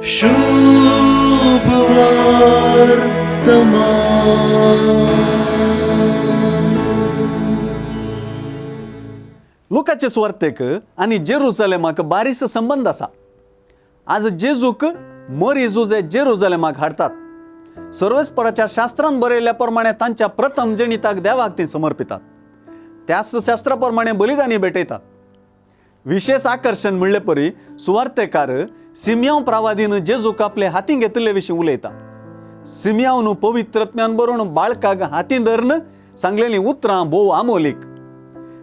शुभ वर्तमान. लुकाचे सुवार्तेक आनी जेरुसलेमाक बारीस संबंद आसा. आज जेजूक मोरी जुजे जेरुजलेमाक हाडतात. सर्वेस्पराच्या शास्त्रान बरयल्ल्या प्रमाणे तांच्या प्रथम जनिताक देवाक ती समर्पितात. त्याच शास्त्रा प्रमाणे बलिदानी भेटयतात. विशेष आकर्शण म्हणले परी सुवार्तेकार सिमयांव प्रावादीन जेजूक आपले हातीं घेतिल्ले विशीं उलयता. सिमयांवन पवित्रत्म्यान बरोवन बाळकाक हातीं धरून सांगलेलीं उतरां भोव आमोलीक.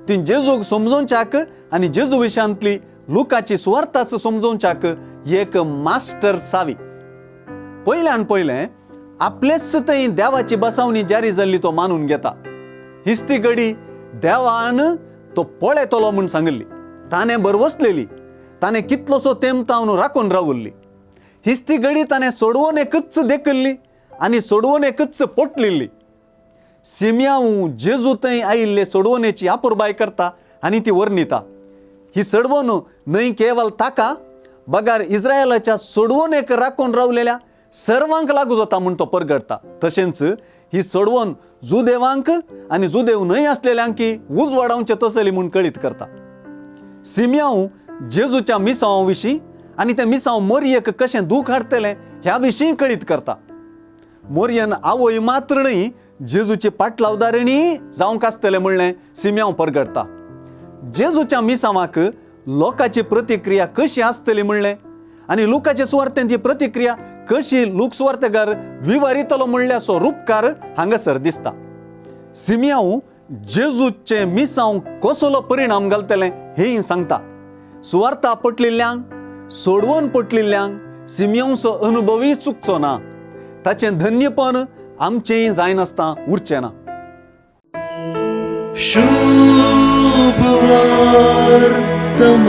ती जेजूक समजोवच्याक आनी जेजू विशयांतली लुकाची सुवार्थाच समजोवच्याक एक मास्टर सावी. पयल्यान पयलें आपलेच थंय देवाची बसावणी जारी जाल्ली तो मानून घेता. हीच ती घडी देवान तो पळयतलो म्हूण सांगिल्ली. ताणें बरवसलेली, ताणें कितलोसो तेंप तावन राखून रावल्ली. हीच ती घडी ताणें सोडवून एकच देखिल्ली आनी सोडवून एकच पोटलिल्ली. सिमयांव जेजू थंय आयिल्ले सोडवणेची अपुरबाय करता आनी ती वर्णिता. ही सोडवण न्हय केवल ताका बगार इस्रायलाच्या सोडवणेक राखून रावलेल्या सर्वांक लागू जाता म्हूण तो परगटता. तशेंच ही सोडवण जुदेवांक आनी जुदेव न्हय आसलेल्यांकी उजवाडावचे तसली म्हूण कळीत करता. सिमयांव जेजूच्या मिसांवा विशीं आनी तें मिसांव मोरयेक कशें दूख हाडटलें ह्या विशीं कळीत करता. मोरयन आवय मात्र न्हय जेजूची पाटलावदारिणी जावंक आसतलें म्हणलें सिमयांव परगटता. जेजूच्या मिसांवाक लोकांची प्रतिक्रिया कशी आसतली म्हणलें आनी लुकाचे सुवार्तेन ती प्रतिक्रिया कशी लूक सुवार्तेकार विवारितलो म्हणल्याचो रुपकार हांगासर दिसता. सिमयांव जेजूचे मिसांव कसलो परिणाम घालतलें हेंय सांगता. सुवार्ता पटलिल्ल्यांक, सोडवून पटलिल्ल्यांक सिमयांवचो अनुभवूय चुकचो ना. ताचें धन्यपण आमचेंय जायनासतना उरचें ना. शुभ वर्तमान.